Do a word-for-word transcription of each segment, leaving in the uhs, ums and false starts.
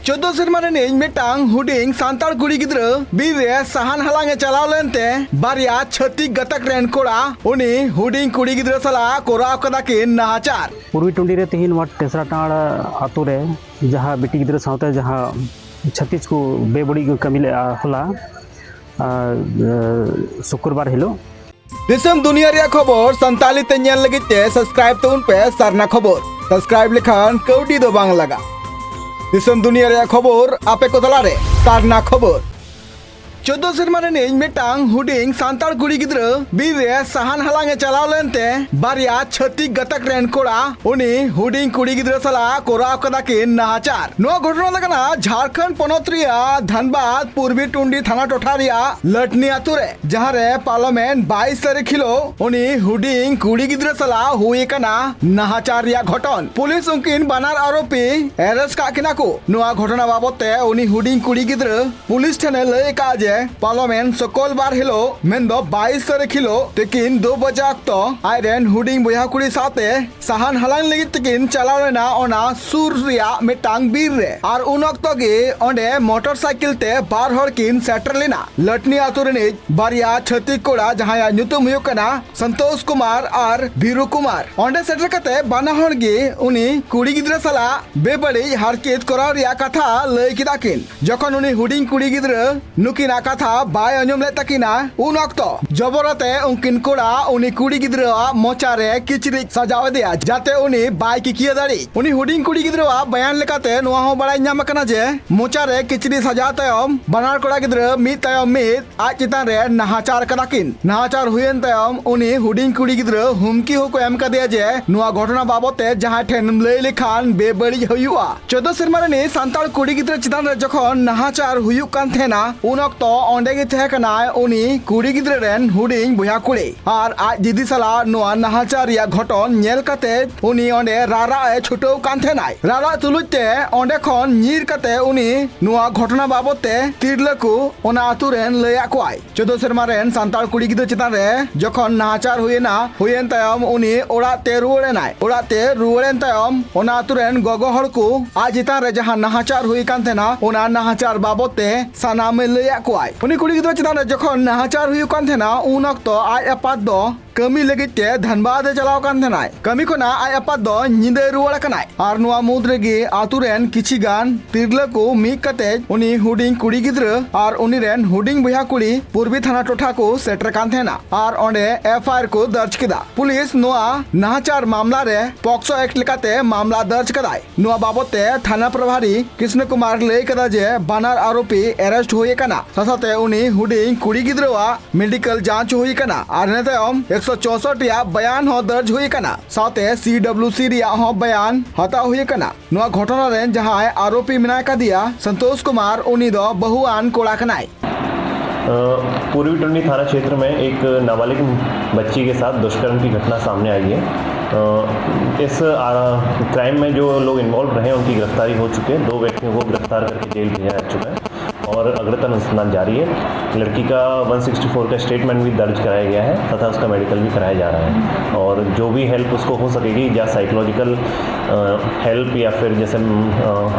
ᱪᱳᱫᱽᱫᱳ ᱥᱮᱨᱢᱟ ᱨᱤᱱᱤᱡ ᱢᱤᱫᱴᱟᱝ ᱦᱩᱰᱤᱧ ᱥᱟᱱᱛᱟᱲ ᱠᱩᱲᱤ ᱜᱤᱫᱽᱨᱟᱹ ᱵᱤᱨ ᱨᱮ ᱥᱟᱦᱟᱱ ᱦᱟᱞᱟᱝ ᱮ ᱪᱟᱞᱟᱣ ᱞᱮᱱᱛᱮ ᱵᱟᱨᱭᱟ ᱪᱷᱟᱹᱛᱤᱠ ᱜᱟᱛᱟᱠ ᱨᱮᱱ ᱠᱚᱲᱟ ᱩᱱᱤ ᱦᱩᱰᱤᱧ ᱠᱩᱲᱤ ᱜᱤᱫᱽᱨᱟᱹ ᱥᱟᱞᱟᱜ ᱠᱚᱨᱟᱣ ᱠᱟᱫᱟ ᱠᱤᱱ ᱱᱟᱦᱟᱪᱟᱨ᱾ ᱯᱩᱨᱵᱤ ᱴᱩᱸᱰᱤ ᱨᱮ ᱛᱤᱦᱤᱧ ᱱᱚᱣᱟ ᱴᱮᱥᱨᱟ ᱴᱟᱸᱲ ᱟᱛᱳ ᱨᱮ ᱡᱟᱦᱟᱸ ᱵᱤᱴᱤ ᱜᱤᱫᱽᱨᱟᱹ ᱥᱟᱶᱛᱮ ᱡᱟᱦᱟᱸ ᱪᱷᱟᱹᱛᱤᱠ ᱠᱚ ᱵᱮᱵᱟᱹᱲᱤᱡ ᱠᱚ ᱠᱟᱹᱢᱤ ᱞᱮᱫᱼᱟ ᱦᱚᱞᱟ, ᱟᱨ, ᱮ, ᱥᱩᱠᱨᱵᱟᱨ ᱦᱤᱞᱳᱜ᱾ ᱫᱤᱥᱚᱢ ᱫᱩᱱᱤᱭᱟᱹ ᱨᱮᱭᱟᱜ ᱠᱷᱚᱵᱚᱨ ᱥᱟᱱᱛᱟᱲᱤ ᱛᱮ ᱧᱮᱞ ᱞᱟᱹᱜᱤᱫ ᱛᱮ subscribe ᱛᱟᱵᱚᱱ ᱯᱮ ᱥᱟᱨᱱᱟ ᱠᱷᱚᱵᱚᱨ᱾ Subscribe ᱞᱮᱠᱷᱟᱱ ᱠᱟᱹᱣᱰᱤ ᱫᱚ ᱵᱟᱝ ᱞᱟᱜᱟᱜ᱾ ᱫᱤᱥᱚᱢ ᱫᱩᱱᱤᱭᱟᱹ ᱨᱮᱭᱟᱜ ᱠᱷᱚᱵᱚᱨ ᱟᱯᱮ ᱠᱚ ᱛᱟᱞᱟᱨᱮ ᱥᱟᱨᱱᱟ ᱠᱷᱚᱵᱚᱨ᱾ ᱪᱳᱫᱽᱫᱳ ᱥᱮᱨᱢᱟ ᱨᱤᱱᱤᱡ ᱢᱤᱫᱴᱟᱝ ᱦᱩᱰᱤᱧ ᱥᱟᱱᱛᱟᱲ ᱠᱩᱲᱤ ᱜᱤᱫᱽᱨᱟᱹ ᱵᱤᱨ ᱨᱮ ᱥᱟᱦᱟᱱ ᱦᱟᱞᱟᱝ ᱮ ᱪᱟᱞᱟᱣ ᱞᱮᱱᱛᱮ ᱵᱟᱨᱭᱟ ᱪᱷᱟᱹᱛᱤᱠ ᱜᱟᱛᱟᱠ ᱨᱮᱱ ᱠᱚᱲᱟ ᱩᱱᱤ ᱦᱩᱰᱤᱧ ᱠᱩᱲᱤ ᱜᱤᱫᱽᱨᱟᱹ ᱥᱟᱞᱟᱜ ᱠᱚᱨᱟᱣ ᱠᱟᱫᱟ ᱠᱤᱱ ᱱᱟᱦᱟᱪᱟᱨ᱾ ᱱᱚᱣᱟ ᱜᱷᱚᱴᱚᱱᱟ ᱫᱚ ᱠᱟᱱᱟ ᱡᱷᱟᱲᱠᱷᱚᱸᱰ ᱯᱚᱱᱚᱛ ᱨᱮᱭᱟᱜ ᱫᱷᱟᱱᱵᱟᱫᱽ ᱯᱩᱨᱵᱤ ᱴᱩᱸᱰᱤ ᱛᱷᱟᱱᱟ ᱴᱚᱴᱷᱟ ᱨᱮᱭᱟᱜ ᱞᱟᱹᱴᱱᱤ ᱟᱛᱳ ᱨᱮ, ᱡᱟᱦᱟᱸ ᱨᱮ ᱯᱟᱨᱞᱟᱢᱮᱱᱴ ᱵᱟᱭᱤᱥ ᱛᱟᱹᱨᱤᱠᱷ ᱦᱤᱞᱳᱜ ᱩᱱᱤ ᱦᱩᱰᱤᱧ ᱠᱩᱲᱤ ᱜᱤᱫᱽᱨᱟᱹ ᱥᱟᱞᱟᱜ ᱦᱩᱭ ᱟᱠᱟᱱᱟ ᱱᱟᱦᱟᱪᱟᱨ ᱨᱮᱭᱟᱜ ᱜᱷᱚᱴᱚᱱ᱾ ᱯᱩᱞᱤᱥ ᱩᱱᱠᱤᱱ ᱵᱟᱱᱟᱨ ᱟᱨᱳᱯᱤ arrest ᱠᱟᱜ ᱠᱤᱱᱟ ᱠᱚ᱾ ᱱᱚᱣᱟ ᱜᱷᱚᱴᱚᱱᱟ ᱵᱟᱵᱚᱛ ᱛᱮ ᱩᱱᱤ ᱦᱩᱰᱤᱧ ᱠᱩᱲᱤ ᱜᱤᱫᱽᱨᱟᱹ ᱯᱩᱞᱤᱥ ᱴᱷᱮᱱ ᱮ ᱞᱟᱹᱭ ᱟᱠᱟᱫᱼᱟ ᱡᱮ ᱯᱟᱨᱞᱟᱢᱮᱱᱴ ᱥᱩᱠᱚᱞᱵᱟᱨ ᱦᱤᱞᱳᱜ, ᱢᱮᱱᱫᱚ ᱵᱟᱭᱤᱥ ᱛᱟᱹᱨᱤᱠᱷ ᱦᱤᱞᱳᱜ ᱛᱤᱠᱤᱱ ᱫᱩ ᱵᱟᱡᱟ ᱚᱠᱛᱚ ᱟᱡᱨᱮᱱ ᱦᱩᱰᱤᱧ ᱵᱚᱭᱦᱟ ᱠᱩᱲᱤ ᱥᱟᱶᱛᱮ ᱥᱟᱦᱟᱱ ᱦᱟᱞᱟᱝ ᱞᱟᱹᱜᱤᱫ ᱛᱮᱠᱤᱱ ᱪᱟᱞᱟᱣ ᱞᱮᱱᱟ ᱚᱱᱟ ᱥᱩᱨ ᱨᱮᱭᱟᱜ ᱢᱤᱫᱴᱟᱝ ᱵᱤᱨ ᱨᱮ᱾ ᱟᱨ ᱩᱱ ᱚᱠᱛᱚ ᱜᱮ ᱚᱸᱰᱮ ᱢᱚᱴᱚᱨ ᱥᱟᱭᱠᱮᱞ ᱛᱮ ᱵᱟᱨ ᱦᱚᱲ ᱠᱤᱱ ᱥᱮᱴᱮᱨ ᱞᱮᱱᱟ᱾ ᱞᱟᱹᱴᱱᱤ ᱟᱛᱳ ᱨᱤᱱᱤᱡ ᱵᱟᱨᱭᱟ ᱪᱷᱟᱹᱛᱤᱠ ᱠᱚᱲᱟ, ᱡᱟᱦᱟᱸᱭᱟᱜ ᱧᱩᱛᱩᱢ ᱦᱩᱭᱩᱜ ᱠᱟᱱᱟ ᱥᱚᱱᱛᱳᱥ ᱠᱩᱢᱟᱨ ᱟᱨ ᱵᱤᱨᱩ ᱠᱩᱢᱟᱨ, ᱚᱸᱰᱮ ᱥᱮᱴᱮᱨ ᱠᱟᱛᱮ ᱵᱟᱱᱟ ᱦᱚᱲ ᱜᱮ ᱩᱱᱤ ᱠᱩᱲᱤ ᱜᱤᱫᱽᱨᱟᱹ ᱥᱟᱞᱟᱜ ᱵᱮᱵᱟᱹᱲᱤᱡ ᱦᱟᱨᱠᱮᱛ ᱠᱚᱨᱟᱣ ᱨᱮᱭᱟᱜ ᱠᱟᱛᱷᱟ ᱞᱟᱹᱭ ᱠᱮᱫᱟ ᱠᱤᱱ᱾ ᱡᱚᱠᱷᱚᱱ ᱩᱱᱤ ᱦᱩᱰᱤᱧ ᱠᱩᱲᱤ ᱜᱤᱫᱽᱨᱟᱹ ᱱᱩᱠᱤᱱᱟᱜ ᱠᱟᱛᱷᱟ ᱵᱟᱭ ᱟᱸᱡᱚᱢ ᱞᱮᱫ ᱛᱟᱹᱠᱤᱱᱟ, ᱩᱱ ᱚᱠᱛᱚ ᱡᱚᱵᱚᱨᱟᱛᱮ ᱩᱱᱠᱤᱱ ᱠᱚᱲᱟ ᱩᱱᱤ ᱠᱩᱲᱤ ᱜᱤᱫᱽᱨᱟᱹᱣᱟᱜ ᱢᱚᱪᱟ ᱨᱮ ᱠᱤᱪᱨᱤᱡ ᱥᱟᱡᱟᱣ ᱟᱫᱮᱭᱟ, ᱡᱟᱛᱮ ᱩᱱᱤ ᱵᱟᱭ ᱠᱤᱠᱤᱭᱟᱹ ᱫᱟᱲᱮᱜ᱾ ᱩᱱᱤ ᱦᱩᱰᱤᱧ ᱠᱩᱲᱤ ᱜᱤᱫᱽᱨᱟᱹᱣᱟᱜ ᱵᱟᱭᱟᱱ ᱞᱮᱠᱟᱛᱮ ᱱᱚᱣᱟ ᱦᱚᱸ ᱵᱟᱲᱟᱭ ᱧᱟᱢ ᱟᱠᱟᱱᱟ ᱡᱮ ᱢᱚᱪᱟ ᱨᱮ ᱠᱤᱪᱨᱤᱡ ᱥᱟᱡᱟᱣ ᱛᱟᱭᱚᱢ ᱵᱟᱱᱟᱨ ᱠᱚᱲᱟ ᱜᱤᱫᱽᱨᱟᱹ ᱢᱤᱫ ᱛᱟᱭᱚᱢ ᱢᱤᱫ ᱟᱡ ᱪᱮᱛᱟᱱ ᱨᱮ ᱱᱟᱦᱟᱪᱟᱨ ᱠᱟᱫᱟ ᱠᱤᱱ᱾ ᱱᱟᱦᱟᱪᱟᱨ ᱦᱩᱭᱮᱱ ᱛᱟᱭᱚᱢ ᱩᱱᱤ ᱦᱩᱰᱤᱧ ᱠᱩᱲᱤ ᱜᱤᱫᱽᱨᱟᱹ ᱦᱩᱢᱠᱤ ᱦᱚᱸᱠᱚ ᱮᱢ ᱠᱟᱫᱮᱭᱟ ᱡᱮ ᱱᱚᱣᱟ ᱜᱷᱚᱴᱚᱱᱟ ᱵᱟᱵᱚᱛ ᱛᱮ ᱡᱟᱦᱟᱸᱭ ᱴᱷᱮᱱ ᱞᱟᱹᱭ ᱞᱮᱠᱷᱟᱱ ᱵᱮᱵᱟᱹᱲᱤᱡ ᱦᱩᱭᱩᱜᱼᱟ᱾ ᱪᱳᱫᱽᱫᱳ ᱥᱮᱨᱢᱟ ᱨᱤᱱᱤᱡ ᱥᱟᱱᱛᱟᱲ ᱠᱩᱲᱤ ᱜᱤᱫᱽᱨᱟᱹ ᱪᱮᱛᱟᱱ ᱨᱮ ᱡᱚᱠᱷᱚᱱ ᱱᱟᱦᱟᱪᱟᱨ ᱦᱩᱭᱩᱜ ᱠᱟᱱ ᱛᱟᱦᱮᱱᱟ, ᱩᱱ ᱚᱠᱛᱚ ᱚᱸᱰᱮ ᱜᱮ ᱛᱟᱦᱮᱸ ᱠᱟᱱᱟᱭ ᱩᱱᱤ ᱠᱩᱲᱤ ᱜᱤᱫᱽᱨᱟᱹ ᱨᱮᱱ ᱦᱩᱰᱤᱧ ᱵᱚᱭᱦᱟ ᱠᱩᱲᱤ᱾ ᱟᱨ ᱟᱡ ᱫᱤᱫᱤ ᱥᱟᱞᱟᱜ ᱱᱚᱣᱟ ᱱᱟᱦᱟᱪᱟᱨ ᱨᱮᱭᱟᱜ ᱜᱷᱚᱴᱚᱱ ᱧᱮᱞ ᱠᱟᱛᱮ ᱩᱱᱤ ᱚᱸᱰᱮ ᱨᱟᱨᱟᱜ ᱮ ᱪᱷᱩᱴᱟᱹᱣ ᱠᱟᱱ ᱛᱟᱦᱮᱱᱟᱭ᱾ ᱨᱟᱨᱟᱜ ᱛᱩᱞᱩᱡ ᱛᱮ ᱚᱸᱰᱮ ᱠᱷᱚᱱ ᱧᱤᱨ ᱠᱟᱛᱮ ᱩᱱᱤ ᱱᱚᱣᱟ ᱜᱷᱚᱴᱚᱱᱟ ᱵᱟᱵᱚᱛ ᱛᱮ ᱛᱤᱨᱞᱟᱹ ᱠᱚ ᱚᱱᱟ ᱟᱛᱩ ᱨᱮᱱ ᱞᱟᱹᱭᱟᱫ ᱠᱚᱣᱟᱭ᱾ ᱪᱳᱫᱽᱫᱳ ᱥᱮᱨᱢᱟ ᱨᱮᱱ ᱥᱟᱱᱛᱟᱲ ᱠᱩᱲᱤ ᱜᱤᱫᱽᱨᱟᱹ ᱪᱮᱛᱟᱱ ᱨᱮ ᱡᱚᱠᱷᱚᱱ ᱱᱟᱦᱟᱪᱟᱨ ᱦᱩᱭᱮᱱᱟ, ᱦᱩᱭᱮᱱ ᱛᱟᱭᱚᱢ ᱩᱱᱤ ᱚᱲᱟᱜ ᱛᱮ ᱨᱩᱣᱟᱹᱲ ᱮᱱᱟᱭ᱾ ᱚᱲᱟᱜ ᱛᱮ ᱨᱩᱣᱟᱹᱲ ᱮᱱ ᱛᱟᱭᱚᱢ ᱚᱱᱟ ᱟᱛᱩ ᱨᱮᱱ ᱜᱚᱜᱚ ᱦᱚᱲ ᱠᱚ ᱟᱡ ᱪᱮᱛᱟᱱ ᱨᱮ ᱡᱟᱦᱟᱸ ᱱᱟᱦᱟᱪᱟᱨ ᱦᱩᱭ ᱠᱟᱱ ᱛᱟᱦᱮᱱᱟ, ᱚᱱᱟ ᱱᱟᱦᱟᱪᱟᱨ ᱵᱟᱵᱚᱛ ᱛᱮ ᱥᱟᱱᱟᱢᱮ ᱞᱟᱹᱭᱟᱫ ᱠᱚᱣᱟᱭ᱾ ᱩᱱᱤ ᱠᱩᱲᱤ ᱜᱤᱫᱽᱨᱟᱹ ᱪᱮᱛᱟᱱ ᱨᱮ ᱡᱚᱠᱷᱚᱱ ᱱᱟᱦᱟᱪᱟᱨ ᱦᱩᱭᱩᱜ ᱠᱟᱱ ᱛᱟᱦᱮᱱᱟ, ᱩᱱ ᱚᱠᱛᱚ ᱟᱡ ᱟᱯᱟᱛ ᱫᱚ ᱠᱟᱹᱢᱤ ᱞᱟᱹᱜᱤᱫ ᱛᱮ ᱫᱷᱟᱱᱵᱟᱫ ᱮ ᱪᱟᱞᱟᱣ ᱠᱟᱱ ᱛᱟᱦᱮᱱᱟᱭ᱾ ᱠᱟᱹᱢᱤ ᱠᱷᱚᱱᱟᱜ ᱟᱡ ᱟᱯᱟᱛ ᱫᱚ ᱧᱤᱫᱟᱹᱭ ᱨᱩᱣᱟᱹᱲ ᱟᱠᱟᱱᱟᱭ᱾ ᱟᱨ ᱱᱚᱣᱟ ᱢᱩᱫᱽ ᱨᱮᱜᱮ ᱟᱛᱩ ᱨᱮᱱ ᱠᱤᱪᱷᱤ ᱜᱟᱱ ᱛᱤᱨᱞᱟᱹ ᱠᱚ ᱢᱤᱫ ᱠᱟᱛᱮ ᱩᱱᱤ ᱦᱩᱰᱤᱧ ᱠᱩᱲᱤ ᱜᱤᱫᱽᱨᱟᱹ ᱟᱨ ᱩᱱᱤ ᱨᱮᱱ ᱦᱩᱰᱤᱧ ᱵᱚᱭᱦᱟ ᱠᱩᱲᱤ ᱯᱩᱨᱵᱤ ᱛᱷᱟᱱᱟ ᱴᱚᱴᱷᱟ ᱠᱚ ᱥᱮᱴᱮᱨ ᱠᱟᱱ ᱛᱟᱦᱮᱱᱟ ᱟᱨ ᱚᱸᱰᱮ ᱮᱯᱷ ᱟᱭ ᱟᱨ ᱠᱚ ᱫᱟᱨᱡ ᱠᱮᱫᱟ᱾ ᱯᱩᱞᱤᱥ ᱱᱚᱣᱟ ᱱᱟᱦᱟᱪᱟᱨ ᱢᱟᱢᱞᱟ ᱨᱮ ᱯᱚᱠᱥᱚ ᱮᱠᱴ ᱞᱮᱠᱟᱛᱮ ᱢᱟᱢᱞᱟ ᱫᱟᱨᱡ ᱠᱟᱫᱟᱭ᱾ ᱱᱚᱣᱟ ᱵᱟᱵᱚᱛ ᱛᱮ ᱛᱷᱟᱱᱟ ᱯᱨᱚᱵᱷᱟᱨᱤ ᱠᱨᱤᱥᱱᱚ ᱠᱩᱢᱟᱨ ᱞᱟᱹᱭ ᱠᱟᱫᱟ ᱡᱮ ᱵᱟᱱᱟᱨ ᱟᱨᱳᱯᱤ ᱮᱨᱮᱥᱴ ᱦᱩᱭ ᱟᱠᱟᱱᱟ᱾ ᱥᱟᱶᱛᱮ ᱩᱱᱤ ᱦᱩᱰᱤᱧ ᱠᱩᱲᱤ ᱜᱤᱫᱽᱨᱟᱹᱣᱟᱜ ᱢᱮᱰᱤᱠᱮᱞ ᱡᱟᱸᱪ ᱦᱩᱭ ᱟᱠᱟᱱᱟ ᱟᱨ ᱤᱱᱟᱹ ᱛᱟᱭᱚᱢ ᱮᱠᱥᱚ ᱪᱳᱥᱚᱴ ᱨᱮᱭᱟᱜ ᱵᱟᱭᱟᱱ ᱦᱚᱸ ᱫᱟᱨᱡ ᱦᱩᱭ ᱟᱠᱟᱱᱟ᱾ ᱥᱟᱶᱛᱮ ᱥᱤ ᱰᱟᱵᱞᱤᱭᱩ ᱥᱤ ᱨᱮᱭᱟᱜ ᱦᱚᱸ ᱵᱟᱭᱟᱱ ᱦᱟᱛᱟᱣ ᱦᱩᱭ ᱟᱠᱟᱱᱟ᱾ ᱱᱚᱣᱟ ᱜᱷᱚᱴᱚᱱᱟ ᱨᱮᱱ ᱡᱟᱦᱟᱸᱭ ᱟᱨᱳᱯᱤ ᱢᱮᱱᱟᱭ ᱠᱟᱫᱮᱭᱟ ᱥᱚᱱᱛᱳᱥ ᱠᱩᱢᱟᱨ, ᱩᱱᱤ ᱫᱚ ᱵᱟᱹᱦᱩᱣᱟᱱ ᱠᱚᱲᱟ ᱠᱟᱱᱟᱭ᱾ अ, पूर्वी टुंडी थाना क्षेत्र में एक नाबालिग बच्ची के साथ दुष्कर्म की घटना सामने आई है। अ, इस आ, क्राइम में जो लोग इन्वॉल्व रहे हैं, उनकी गिरफ्तारी हो चुकी है। दो व्यक्तियों को गिरफ्तार करके जेल भेजा जा चुका है और अग्रता अनुसंधान जारी है। लड़की का वन सिक्सटी फोर का स्टेटमेंट भी दर्ज कराया गया है तथा उसका मेडिकल भी कराया जा रहा है और जो भी हेल्प उसको हो सकेगी या साइकोलॉजिकल हेल्प या फिर जैसे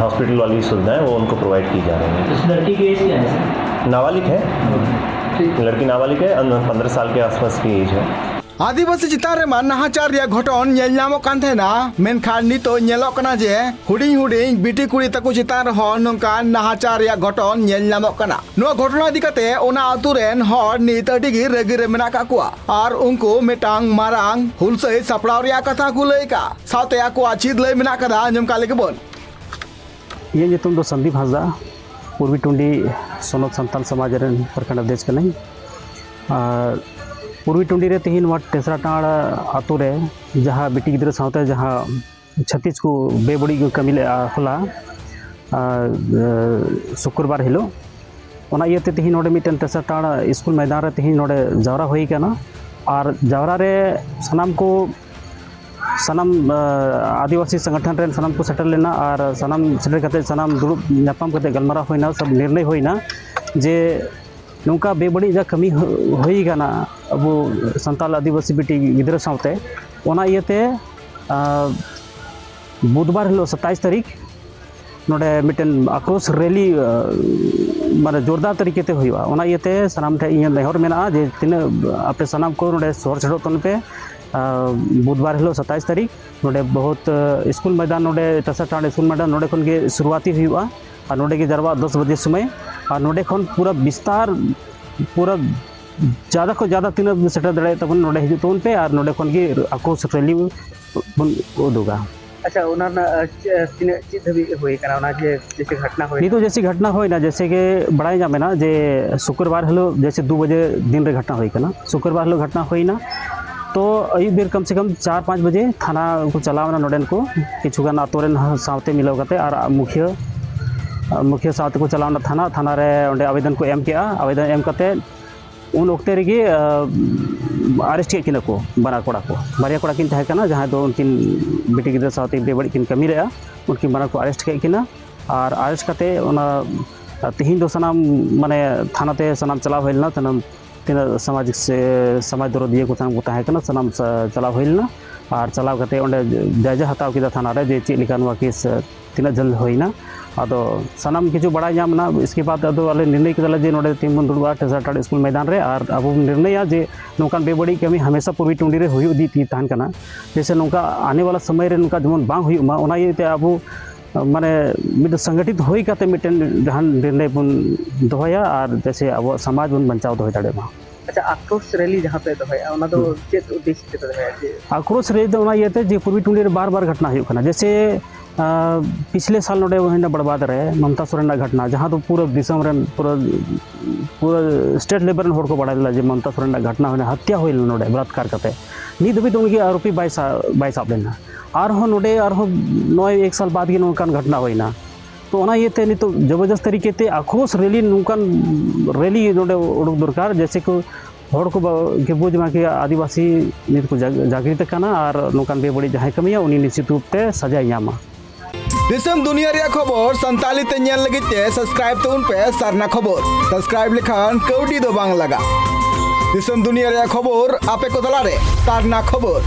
हॉस्पिटल वाली सुविधाएं, वो उनको प्रोवाइड की जा रही हैं। इस लड़की की एज क्या है सर? नाबालिग है। ठीक। लड़की नाबालिग है, पंद्रह साल के आसपास की एज है। ᱟᱹᱫᱤᱵᱟᱹᱥᱤ ᱪᱮᱛᱟᱱ ᱨᱮᱢᱟ ᱱᱟᱦᱟᱪᱟᱨ ᱨᱮᱭᱟᱜ ᱜᱷᱚᱴᱚᱱ ᱧᱮᱞ ᱧᱟᱢᱚᱜ ᱠᱟᱱ ᱛᱟᱦᱮᱱᱟ, ᱢᱮᱱᱠᱷᱟᱱ ᱱᱤᱛᱚᱜ ᱧᱮᱞᱚᱜ ᱠᱟᱱᱟ ᱡᱮ ᱦᱩᱰᱤᱧ ᱦᱩᱰᱤᱧ ᱵᱤᱴᱤ ᱠᱩᱲᱤ ᱛᱟᱠᱚ ᱪᱮᱛᱟᱱ ᱨᱮᱦᱚᱸ ᱱᱚᱝᱠᱟᱱ ᱱᱟᱦᱟᱪᱟᱨ ᱨᱮᱭᱟᱜ ᱜᱷᱚᱴᱚᱱ ᱧᱮᱞ ᱧᱟᱢᱚᱜ ᱠᱟᱱᱟ᱾ ᱱᱚᱣᱟ ᱜᱷᱚᱴᱚᱱᱟ ᱤᱫᱤ ᱠᱟᱛᱮ ᱚᱱᱟ ᱟᱛᱩ ᱨᱮᱱ ᱦᱚᱲ ᱱᱤᱛ ᱟᱹᱰᱤ ᱜᱮ ᱨᱟᱹᱜᱤ ᱨᱮ ᱢᱮᱱᱟᱜ ᱠᱟᱜ ᱠᱚᱣᱟ ᱟᱨ ᱩᱱᱠᱩ ᱢᱤᱫᱴᱟᱝ ᱢᱟᱨᱟᱝ ᱦᱩᱞᱥᱟᱹᱭ ᱥᱟᱯᱲᱟᱣ ᱨᱮᱭᱟᱜ ᱠᱟᱛᱷᱟ ᱠᱚ ᱞᱟᱹᱭ ᱠᱟᱜᱼᱟ᱾ ᱥᱟᱶᱛᱮ ᱟᱠᱚᱣᱟᱜ ᱪᱮᱫ ᱞᱟᱹᱭ ᱢᱮᱱᱟᱜ ᱠᱟᱫᱟ, ᱟᱸᱡᱚᱢ ᱠᱟᱜ ᱞᱮᱜᱮ ᱵᱚᱱ᱾ ᱤᱧᱟᱹᱜ ᱧᱩᱛᱩᱢ ᱫᱚ ᱥᱚᱱᱫᱤᱯ ᱦᱟᱸᱥᱫᱟ, ᱯᱩᱨᱵᱤ ᱴᱩᱸᱰᱤ ᱥᱚᱱᱚᱛ ᱥᱟᱱᱛᱟᱞ ᱥᱚᱢᱟᱡᱽ ᱨᱮᱱ ᱯᱨᱚᱠᱷᱚᱸᱰ ᱚᱫᱷᱭᱚᱠᱥ ᱠᱟᱹᱱᱟᱹᱧ᱾ ᱟᱨ ᱯᱩᱨᱵᱤ ᱴᱩᱸᱰᱤ ᱨᱮ ᱛᱮᱦᱮᱧ ᱱᱚᱣᱟ ᱴᱮᱥᱨᱟ ᱴᱟᱸᱲ ᱟᱛᱳ ᱨᱮ ᱡᱟᱦᱟᱸ ᱵᱤᱴᱤ ᱜᱤᱫᱽᱨᱟᱹ ᱥᱟᱶᱛᱮ ᱡᱟᱦᱟᱸ ᱪᱷᱟᱹᱛᱤᱥ ᱠᱚ ᱵᱮᱵᱟᱹᱲᱤᱡ ᱠᱚ ᱠᱟᱹᱢᱤ ᱞᱮᱫᱼᱟ ᱦᱚᱞᱟ, ᱟᱨ, ᱮ, ᱥᱩᱠᱨᱵᱟᱨ ᱦᱤᱞᱳᱜ, ᱚᱱᱟ ᱤᱭᱟᱹᱛᱮ ᱛᱮᱦᱮᱧ ᱱᱚᱰᱮ ᱢᱤᱫᱴᱮᱱ ᱛᱮᱥᱟᱨ ᱴᱟᱲ ᱥᱠᱩᱞ ᱢᱚᱭᱫᱟᱱ ᱨᱮ ᱛᱮᱦᱮᱧ ᱱᱚᱰᱮ ᱡᱟᱣᱨᱟ ᱦᱩᱭ ᱟᱠᱟᱱᱟ᱾ ᱟᱨ ᱡᱟᱣᱨᱟ ᱨᱮ ᱥᱟᱱᱟᱢ ᱠᱚ, ᱥᱟᱱᱟᱢ, ᱟ, ᱟᱹᱫᱤᱵᱟᱹᱥᱤ ᱥᱚᱝᱜᱚᱴᱷᱚᱱ ᱨᱮᱱ ᱥᱟᱱᱟᱢ ᱠᱚ ᱥᱮᱴᱮᱨ ᱞᱮᱱᱟ᱾ ᱟᱨ ᱥᱟᱱᱟᱢ ᱥᱮᱴᱮᱨ ᱠᱟᱛᱮ, ᱥᱟᱱᱟᱢ ᱫᱩᱲᱩᱵ ᱧᱟᱯᱟᱢ ᱠᱟᱛᱮ ᱜᱟᱞᱢᱟᱨᱟᱣ ᱦᱩᱭᱱᱟ, ᱥᱚᱵ ᱱᱤᱨᱱᱚᱭ ᱦᱩᱭᱱᱟ ᱡᱮ ᱱᱚᱝᱠᱟ ᱵᱮᱵᱟᱹᱲᱤᱡ ᱡᱟ ᱠᱟᱹᱢᱤ ᱦᱩ-, ᱦᱩᱭ ᱟᱠᱟᱱᱟ ᱟᱵᱚ ᱥᱟᱱᱛᱟᱲ ᱟᱹᱫᱤᱵᱟᱹᱥᱤ ᱵᱤᱴᱤ ᱜᱤᱫᱽᱨᱟᱹ ᱥᱟᱶᱛᱮ᱾ ᱚᱱᱟ ᱤᱭᱟᱹᱛᱮ, ᱟ, ᱵᱩᱫᱷᱵᱟᱨ ᱦᱤᱞᱳᱜ ᱥᱟᱛᱟᱭᱤᱥ ᱛᱟᱹᱨᱤᱠᱷ ᱱᱚᱰᱮ ᱢᱤᱫᱴᱮᱱ ᱟᱠᱨᱳᱥ ᱨᱮᱞᱤ, ᱟ, ᱢᱟᱱᱮ ᱡᱳᱨᱫᱟᱨ ᱛᱟᱹᱨᱤᱠᱟ ᱛᱮ ᱦᱩᱭᱩᱜᱼᱟ᱾ ᱚᱱᱟ ᱤᱭᱟᱹᱛᱮ ᱥᱟᱱᱟᱢ ᱴᱷᱮᱱ ᱤᱧᱟᱹᱜ ᱱᱮᱦᱚᱨ ᱢᱮᱱᱟᱜᱼᱟ ᱡᱮ ᱛᱤᱱᱟᱹᱜ ᱟᱯᱮ ᱥᱟᱱᱟᱢ ᱠᱚ ᱱᱚᱰᱮ ᱥᱚᱦᱚᱨ ᱥᱮᱴᱮᱨᱚᱜ ᱛᱟᱵᱚᱱ ᱯᱮ᱾ ᱟ, ᱵᱩᱫᱷᱵᱟᱨ ᱦᱤᱞᱳᱜ ᱥᱟᱛᱟᱭᱤᱥ ᱛᱟᱹᱨᱤᱠᱷ ᱱᱚᱰᱮ ᱵᱚᱦᱩᱛ, ᱟ, ᱥᱠᱩᱞ ᱢᱚᱭᱫᱟᱱ, ᱱᱚᱰᱮ ᱛᱟᱥᱟ ᱴᱟᱺᱰ ᱥᱠᱩᱞ ᱢᱚᱭᱫᱟᱱ, ᱱᱚᱰᱮ ᱠᱷᱚᱱ ᱜᱮ ᱥᱩᱨᱩᱣᱟᱛᱤ ᱦᱩᱭᱩᱜᱼᱟ᱾ ᱟᱨ ᱱᱚᱰᱮ ᱜᱮ ᱡᱟᱨᱣᱟ ᱫᱚᱥ ᱵᱟᱡᱮ ᱥᱚᱢᱚᱭ᱾ ᱟᱨ ᱱᱚᱰᱮ ᱠᱷᱚᱱ ᱯᱩᱨᱟᱹ ᱵᱤᱥᱛᱟᱨ, ᱯᱩᱨᱟᱹ ᱡᱟᱫᱟ ᱠᱷᱚᱱ ᱡᱟᱫᱟ ᱛᱤᱱᱟᱹᱜ ᱥᱮᱴᱮᱨ ᱫᱟᱲᱮᱭᱟᱜ ᱛᱟᱵᱚᱱ, ᱱᱚᱰᱮ ᱦᱤᱡᱩᱜ ᱛᱟᱵᱚᱱ ᱯᱮ ᱟᱨ ᱱᱚᱰᱮ ᱠᱷᱚᱱ ᱜᱮ ᱟᱠᱨᱳᱥ ᱨᱮᱞᱤ ᱵᱚᱱ ᱩᱫᱩᱜᱟ᱾ ᱟᱪᱪᱷᱟ, ᱚᱱᱟ ᱨᱮᱱᱟᱜ, ᱟ, ᱪᱮ-, ᱛᱤᱱᱟᱹᱜ, ᱪᱮᱫ ᱫᱷᱟᱹᱵᱤᱡ ᱦᱩᱭ ᱟᱠᱟᱱᱟ ᱚᱱᱟ ᱡᱮ, ᱡᱮᱭᱥᱮ ᱜᱷᱚᱴᱱᱟ ᱦᱩᱭ ᱱᱤᱛᱚᱜ ᱡᱮᱭᱥᱮ ᱜᱷᱚᱴᱱᱟ ᱦᱩᱭᱱᱟ, ᱡᱮᱭᱥᱮ ᱜᱮ ᱵᱟᱲᱟᱭ ᱧᱟᱢ ᱮᱱᱟ ᱡᱮ ᱥᱩᱠᱨᱵᱟᱨ ᱦᱤᱞᱳᱜ ᱡᱮᱭᱥᱮ ᱫᱩ ᱵᱟᱡᱮ ᱫᱤᱱ ᱨᱮ ᱜᱷᱚᱴᱱᱟ ᱦᱩᱭ ᱠᱟᱱᱟ, ᱥᱩᱠᱨᱵᱟᱨ ᱦᱤᱞᱳᱜ ᱜᱷᱚᱴᱱᱟ ᱦᱩᱭᱱᱟ᱾ ᱛᱚ ᱟᱹᱭᱩᱵ ᱵᱮᱨ ᱠᱚᱢ ᱥᱮ ᱠᱚᱢ ᱪᱟᱨ ᱯᱟᱸᱪ ᱵᱟᱡᱮ ᱛᱷᱟᱱᱟ ᱠᱚ ᱪᱟᱞᱟᱣ ᱮᱱᱟ ᱱᱚᱰᱮᱱ ᱠᱚ, ᱠᱤᱪᱷᱩ ᱜᱟᱱ ᱟᱛᱳ ᱨᱮᱱ ᱥᱟᱶᱛᱮ ᱢᱤᱞᱟᱹᱣ ᱠᱟᱛᱮ ᱟᱨ ᱢᱩᱠᱷᱤᱭᱟᱹ, ᱢᱩᱠᱷᱤᱭᱟᱹ ᱥᱟᱶ ᱛᱮᱠᱚ ᱪᱟᱞᱟᱣ ᱮᱱᱟ ᱛᱷᱟᱱᱟ᱾ ᱛᱷᱟᱱᱟ ᱨᱮ ᱚᱸᱰᱮ ᱟᱵᱮᱫᱚᱱ ᱠᱚ ᱮᱢ ᱠᱮᱜᱼᱟ᱾ ᱟᱵᱮᱫᱚᱱ ᱮᱢ ᱠᱟᱛᱮ ᱩᱱ ᱚᱠᱛᱮ ᱨᱮᱜᱮ, ᱟ, arrest ᱠᱮᱫ ᱠᱤᱱᱟ ᱠᱚ ᱵᱟᱱᱟᱨ ᱠᱚᱲᱟ ᱠᱚ᱾ ᱵᱟᱨᱭᱟ ᱠᱚᱲᱟ ᱠᱤᱱ ᱛᱟᱦᱮᱸ ᱠᱟᱱᱟ, ᱡᱟᱦᱟᱸᱭ ᱫᱚ ᱩᱱᱠᱤᱱ ᱵᱤᱴᱤ ᱜᱤᱫᱽᱨᱟᱹ ᱥᱟᱶᱛᱮ ᱵᱮᱵᱟᱹᱲᱤᱡ ᱠᱤᱱ ᱠᱟᱹᱢᱤ ᱞᱮᱫᱼᱟ, ᱩᱱᱠᱤᱱ ᱵᱟᱱᱟᱨ ᱠᱚ arrest ᱠᱮᱫ ᱠᱤᱱᱟ᱾ ᱟᱨ arrest ᱠᱟᱛᱮ ᱚᱱᱟ, ᱛᱮᱦᱮᱧ ᱫᱚ ᱥᱟᱱᱟᱢ, ᱢᱟᱱᱮ, ᱛᱷᱟᱱᱟ ᱛᱮ ᱥᱟᱱᱟᱢ ᱪᱟᱞᱟᱣ ᱦᱩᱭ ᱞᱮᱱᱟ, ᱥᱟᱱᱟᱢ ᱛᱤᱱᱟᱹᱜ ᱥᱟᱢᱟᱡᱤᱠ ᱥᱮ ᱥᱚᱢᱟᱡᱽ ᱫᱚᱨᱚᱫᱤᱭᱟᱹ ᱠᱚ ᱥᱟᱱᱟᱢ ᱠᱚ ᱛᱟᱦᱮᱸ ᱠᱟᱱᱟ, ᱥᱟᱱᱟᱢ ᱥᱟ-, ᱪᱟᱞᱟᱣ ᱦᱩᱭ ᱞᱮᱱᱟ᱾ ᱟᱨ ᱪᱟᱞᱟᱣ ᱠᱟᱛᱮ ᱚᱸᱰᱮ ᱡᱟᱭᱡᱟ ᱦᱟᱛᱟᱣ ᱠᱮᱫᱟ ᱛᱷᱟᱱᱟ ᱨᱮ ᱡᱮ ᱪᱮᱫ ᱞᱮᱠᱟ ᱱᱚᱣᱟ case ᱛᱤᱱᱟᱹᱜ ᱡᱷᱟᱹᱞ ᱦᱩᱭᱱᱟ᱾ ᱟᱫᱚ ᱥᱟᱱᱟᱢ ᱠᱤᱪᱷᱩ ᱵᱟᱲᱟᱭ ᱧᱟᱢ ᱮᱱᱟ᱾ ᱤᱥᱠᱮ ᱵᱟᱫᱽ ᱟᱫᱚ ᱟᱞᱮ ᱱᱤᱨᱱᱚᱭ ᱠᱮᱫᱟᱞᱮ ᱡᱮ ᱱᱚᱰᱮ ᱛᱮᱦᱮᱧ ᱵᱚᱱ ᱫᱩᱲᱩᱵᱼᱟ ᱴᱮᱥᱟ ᱴᱟᱴ ᱥᱠᱩᱞ ᱢᱚᱭᱫᱟᱱ ᱨᱮ, ᱟᱨ ᱟᱵᱚ ᱵᱚᱱ ᱱᱤᱨᱱᱚᱭᱟ ᱡᱮ ᱱᱚᱝᱠᱟᱱ ᱵᱮᱵᱟᱹᱲᱤᱡ ᱠᱟᱹᱢᱤ ᱦᱟᱢᱮᱥᱟ ᱯᱩᱨᱵᱤ ᱴᱩᱸᱰᱤ ᱨᱮ ᱦᱩᱭᱩᱜ ᱤᱫᱤ ᱛᱟᱦᱮᱱ ᱠᱟᱱᱟ, ᱡᱮᱭᱥᱮ ᱱᱚᱝᱠᱟ ᱟᱱᱮ ᱣᱟᱞᱟ ᱥᱚᱢᱚᱭ ᱨᱮ ᱱᱚᱝᱠᱟ ᱡᱮᱢᱚᱱ ᱵᱟᱝ ᱦᱩᱭᱩᱜ ᱢᱟ, ᱚᱱᱟ ᱤᱭᱟᱹᱛᱮ ᱟᱵᱚ, ᱢᱟᱱᱮ, ᱢᱤᱫᱴᱮᱱ ᱥᱚᱝᱜᱚᱴᱷᱤᱛ ᱦᱩᱭ ᱠᱟᱛᱮ ᱢᱤᱫᱴᱮᱱ ᱡᱟᱦᱟᱱ ᱱᱤᱨᱱᱚᱭ ᱵᱚᱱ ᱫᱚᱦᱚᱭᱟ ᱟᱨ ᱡᱮᱭᱥᱮ ᱟᱵᱚᱣᱟᱜ ᱥᱚᱢᱟᱡᱽ ᱵᱚᱱ ᱵᱟᱧᱪᱟᱣ ᱫᱚᱦᱚ ᱫᱟᱲᱮᱭᱟᱜ ᱢᱟ᱾ ᱟᱪᱪᱷᱟ, ᱟᱠᱨᱳᱥ ᱨᱮᱞᱤ ᱡᱟᱦᱟᱸ ᱯᱮ ᱫᱚᱦᱚᱭᱟ, ᱚᱱᱟ ᱫᱚ ᱦᱩᱸ᱾ ᱪᱮᱫ ᱩᱫᱽᱫᱮᱥᱥᱚ ᱛᱮ ᱯᱮ ᱫᱚᱦᱚᱭᱟ? ᱡᱮ ᱟᱠᱨᱳᱥ ᱨᱮᱞᱤ ᱫᱚ ᱚᱱᱟ ᱤᱭᱟᱹᱛᱮ ᱡᱮ ᱯᱩᱨᱵᱤ ᱴᱩᱸᱰᱤ ᱨᱮ ᱵᱟᱨ ᱵᱟᱨ ᱜᱷᱚᱴᱱᱟ ᱦᱩᱭᱩᱜ ᱠᱟᱱᱟ, ᱡᱮᱭᱥᱮ, ᱟ, ᱯᱤᱪᱷᱞᱮ ᱥᱟᱞ ᱱᱚᱰᱮ ᱦᱩᱭᱱᱟ ᱵᱟᱲᱵᱟᱫ ᱨᱮ ᱢᱚᱢᱛᱟ ᱥᱚᱨᱮᱱ ᱨᱮᱱᱟᱜ ᱜᱷᱚᱴᱱᱟ, ᱡᱟᱦᱟᱸ ᱫᱚ ᱯᱩᱨᱟᱹ ᱫᱤᱥᱚᱢ ᱨᱮᱱ, ᱯᱩᱨᱟᱹ, ᱯᱩᱨᱟᱹ state level ᱨᱮᱱ ᱦᱚᱲ ᱠᱚ ᱵᱟᱲᱟᱭ ᱞᱮᱫᱟ ᱡᱮ ᱢᱚᱢᱛᱟ ᱥᱚᱨᱮᱱ ᱨᱮᱱᱟᱜ ᱜᱷᱚᱴᱱᱟ ᱦᱩᱭᱱᱟ, ᱦᱚᱛᱭᱟ ᱦᱩᱭ ᱞᱮᱱᱟ ᱱᱚᱰᱮ ᱵᱟᱞᱟᱛᱠᱟᱨ ᱠᱟᱛᱮ᱾ ᱱᱤᱛ ᱫᱷᱟᱹᱵᱤᱡ ᱫᱚ ᱩᱱᱤᱜᱮ ᱟᱨᱳᱯᱤ ᱵᱟᱭ ᱥᱟ-, ᱵᱟᱭ ᱥᱟᱵ ᱞᱮᱱᱟ᱾ ᱟᱨᱦᱚᱸ ᱱᱚᱰᱮ ᱟᱨᱦᱚᱸ ᱱᱚᱜᱼᱚᱭ ᱮᱠ ᱥᱟᱞ ᱵᱟᱫᱽ ᱜᱮ ᱱᱚᱝᱠᱟᱱ ᱜᱷᱚᱴᱱᱟ ᱦᱩᱭᱱᱟ᱾ ᱛᱚ ᱚᱱᱟ ᱤᱭᱟᱹᱛᱮ ᱱᱤᱛᱚᱜ ᱡᱚᱵᱚᱨᱫᱚᱥᱛ ᱛᱟᱹᱨᱤᱠᱟ ᱛᱮ ᱟᱠᱨᱳᱥ ᱨᱮᱞᱤ, ᱱᱚᱝᱠᱟᱱ ᱨᱮᱞᱤ ᱱᱚᱰᱮ ᱩᱰᱩᱠ ᱫᱚᱨᱠᱟᱨ, ᱡᱮᱭᱥᱮ ᱠᱚ ᱦᱚᱲ ᱠᱚ ᱵᱟ-, ᱠᱚ ᱵᱩᱡᱽ ᱢᱟ ᱠᱤ ᱟᱹᱫᱤᱵᱟᱹᱥᱤ ᱱᱤᱛ ᱠᱚ ᱡᱟᱜ-, ᱡᱟᱜᱽᱨᱤᱛ ᱟᱠᱟᱱᱟ ᱟᱨ ᱱᱚᱝᱠᱟᱱ ᱵᱮᱵᱟᱹᱲᱤᱡ ᱡᱟᱦᱟᱸᱭ ᱠᱟᱹᱢᱤᱭᱟ ᱩᱱᱤ ᱱᱤᱥᱪᱤᱛ ᱨᱩᱯ ᱛᱮ ᱥᱟᱡᱟᱭ ᱧᱟᱢᱟ᱾ ᱫᱤᱥᱚᱢ ᱫᱩᱱᱤᱭᱟᱹ ᱨᱮᱭᱟᱜ ᱠᱷᱚᱵᱚᱨ ᱥᱟᱱᱛᱟᱲᱤ ᱛᱮ ᱧᱮᱞ ᱞᱟᱹᱜᱤᱫ ᱛᱮ ᱥᱟᱵᱥᱠᱨᱟᱭᱤᱵ ᱛᱟᱵᱚᱱ ᱯᱮ ᱥᱟᱨᱱᱟ ᱠᱷᱚᱵᱚᱨ᱾ ᱥᱟᱵᱥᱠᱨᱟᱭᱤᱵ ᱞᱮᱠᱷᱟᱱ ᱠᱟᱹᱣᱰᱤ ᱫᱚ ᱵᱟᱝ ᱞᱟᱜᱟᱜ᱾ ᱫᱤᱥᱚᱢ ᱫᱩᱱᱤᱭᱟᱹ ᱨᱮᱭᱟᱜ ᱠᱷᱚᱵᱚᱨ ᱟᱯᱮ ᱠᱚ ᱛᱟᱞᱟᱨᱮ ᱥᱟᱨᱱᱟ ᱠᱷᱚᱵᱚᱨ᱾